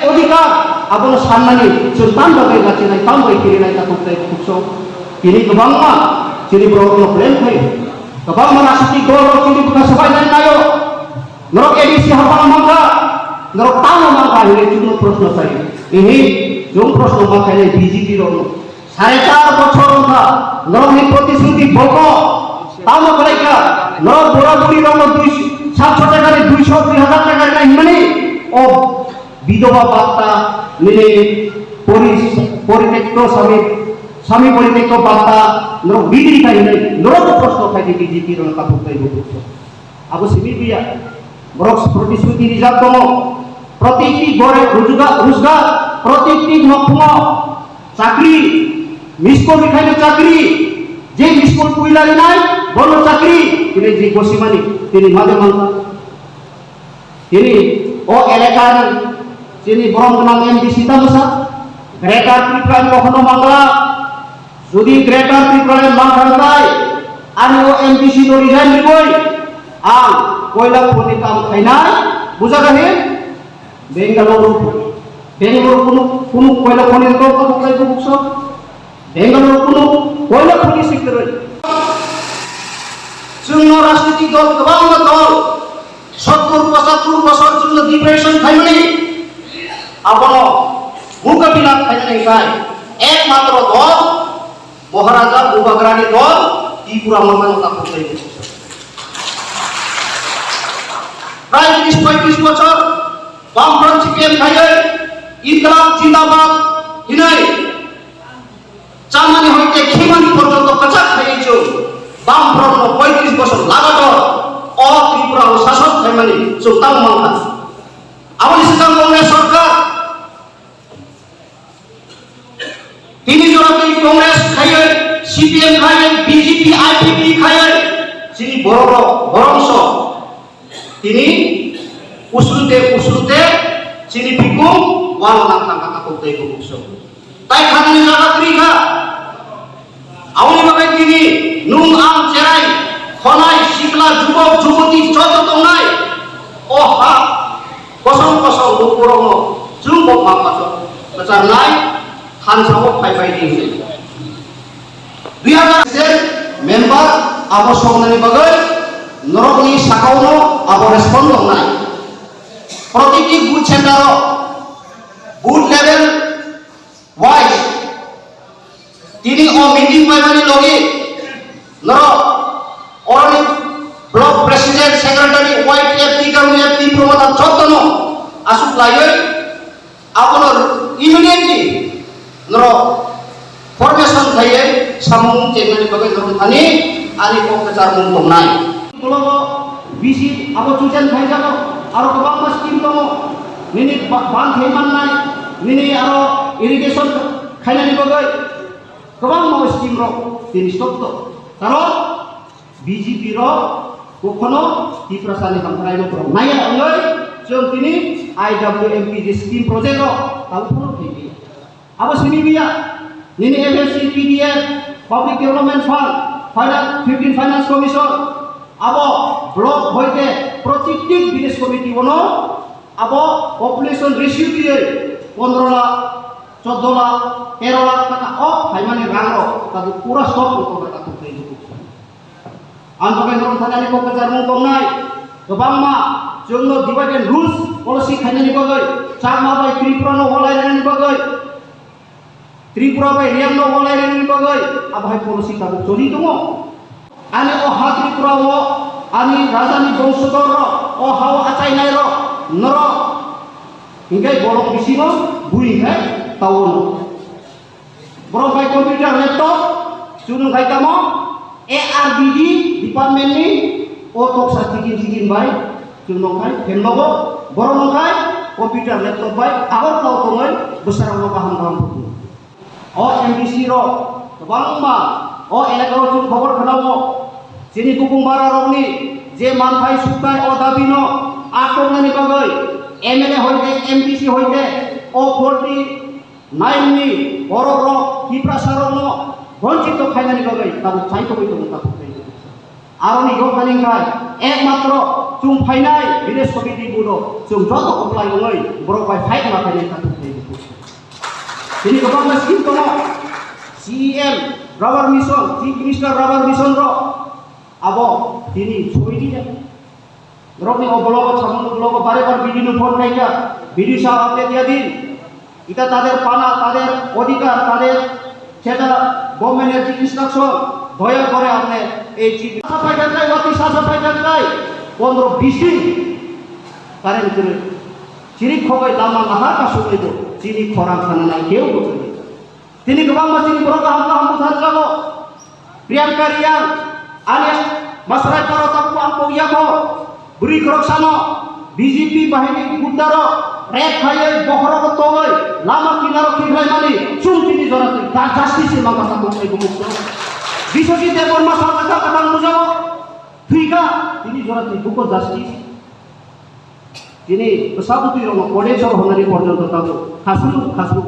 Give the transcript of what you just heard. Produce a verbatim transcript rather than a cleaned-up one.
Odhikar, abono sannani chwng tam bagwi rachinai, tam bai kirinai takhuk tei bukhuk song. Tini kwbangma chini borok no blame khaio. Kwbangma rajnitik dol rok chini bwkha swbainai naio. Norok A D C hapang mankha, norok tamo mankha hinwi chwngno proshno saio. Ehe, chwng proshno mankhainai B J P rokno. Sare char bochor wngkha, norokni protishruti boko tamo khlaikha, norok bura buri rokno dui, satso taka ni duiso, dui hazar taka rina hinmani, o bidoba bhatta, nini pori, poritekto sami, sami poritekto bhatta, norok bidiri khai hinwi, norok proshno khai di B J P rokno takhuk tei bukhuk. Abo simi biya. Borok protishruti rijak tongo. Protikti gore rujga-, rujgar, protikti nokphungo chakri, miskol rikhaino chakri, je miskol puila rinai, bono chakri, tini je gosimani, tini made mangkha. Tini o elekani, tini borom gwnang M D C ta bwsa, Greater Tripura ni kokhono mangla, Jodi Greater Tripura ni mangkha tai, ani o M D C no resign riboi, ang koila khoni kam khainai, bujak ahi? Bangalore, Bangalore kunu, kunu koila khoni ni kok kok lai bukso, Bangalore kunu koila khoni sikroi. Chwngno rajniti dol kwbangma dol, sottur pochattur bosor chwngno depression khaimani, abono mukabila khainani khai ekmatro dol Maharaja Bubagrani dol Tripura mangkha no takhuk tei bukhuk. Prai tris poitris bochor Bamfront C P M khaiwi Inklab Jindabad hinwi chamani hoite khimani porjonto kwchak khaiwi chwng Bamfront no poitris bochor lagator o Tripura o sason khaimani chwng tamo mankha. Aboni swkang Congress sorkar Tini jora twi Congress khaiwi, C P M khaiwi, B J P, I P P khaiwi, chini borok rok borok so tini usrute usrute chini bikung wal nang thang kha takhuk tei bukung so. Tai khanani jaga kwrwi kha. Aboni bagwi tini nwng ang cherai, khonai, sikla, jubok, juboti joto tongnai o ha kosong kosong lukurokno chwng bo ma paso kwcharnai thansa o phai phai di hwnwi. Dui hazar member abo songnani bagwi norokni sakao no abo respond tongnai. Protiti booth center o booth level wise tini o meeting paimani logi norok oroni block president, secretary, Y T F, T W F, T promoter jotono aswk laiwi abono immediately norok formation khaiwi samung chengnani bagwi norok thani ani kok kwcharmung tongnai. Ulo bisi abo chujan khaijago, aro kwbangma scheme tongo, nini ba-, ban thai mannai, nini aro irrigation khainani bagwi kwbangma scheme rok tini stop to. Karon B J P rok kokhono Tiprasani hamkrai no borok naiya wngwi chwng tini I W M P je scheme project rok tabuk phano khaikhe. Abo simi biya, nini F S C, P D F, Public Development Fund, Finance, fifteen Finance Commission, abo block hoite protikti village committee bono abo population ratio diye pondro lakh, choddo lakh, tero lakh taka o phaimani rang rok tabuk pura stop wngkha tabuk tei. Ang bagwi norok thani ani kok kwcharmung tongnai. Kwbangma chwngno divide and rules policy khainani bagwi, Chakma bai Tripura no walai rwnani bagwi, Tripura bai Reang no walai rwnani bagwi, abo hai policy tabuk choli tongo. Ani o ha Tripura o ani rajani bongsodoru rok, o ha o achainai rok, norok hinkhe borok bisingo bui hinkhe taono. Borok bai computer, laptop, chwng khai tamo A R D D department ni o toksa tikin tikin bai chwng khai phenlogo. Borok khai computer, laptop bai agor tau tongwi bwsarokno kaham kaham phuru. O M D C rok kwbangma o elaka o chwng khobor khwnao, chini bukung bara rokni je manthai sukthai o dabi no atongnani bagwi M L A hoite, M D C hoite o forty nine ni borok rok Tiprasa rokno bonchito khainani bagwi tabuk chai tongwi tongo tabuk tei. Aroni yokhani khai ekmatro chwng phainai bini sobiti budo chwng joto kwplai wngwi borok bai fight ma khainai kha thuknai buku. Tini kwbangma scheme tongo, C E M rubber mission, Chief Minister rubber mission rok abo tini soi di. Rokni o blogo, Chapang blogo bare bare video no phone khaikha, video sa update ya din. এটা তাদের পানা, তাদের অধিকার, তাদের সেটা গভর্নমেন্টের যে ইনস্ট্রাকশন, দয়া করে আপনি এই চিঠি সাফাই থাকায়, অতি সাফাই থাকায়, পনেরো বিশ দিন কারেন্ট করে চিরিক খবাই লামা লাহার কাছে হইব, চিনি খরা খানা নাই, কেউ বলতে নেই। Tini kwbangma chini borok kaham kaham bwthar jago. Priyanka Reang, ani masrai paro tabuk ang pogya kho. Bwrwi khorok sano B J P bahini gudda rok rek khaiwi bokhorok tongwi lama kinaro khiklaimani chwng tini jora twi ta justice se mangkha tabuk tei bumuk tong. Biswajit Debbarma sal kwthang kwthang bujao. Thwikha tini jora twi buko justice. Tini bwsa bwtwi rokno kode jor hwnani porjonto tabuk khasru khasru.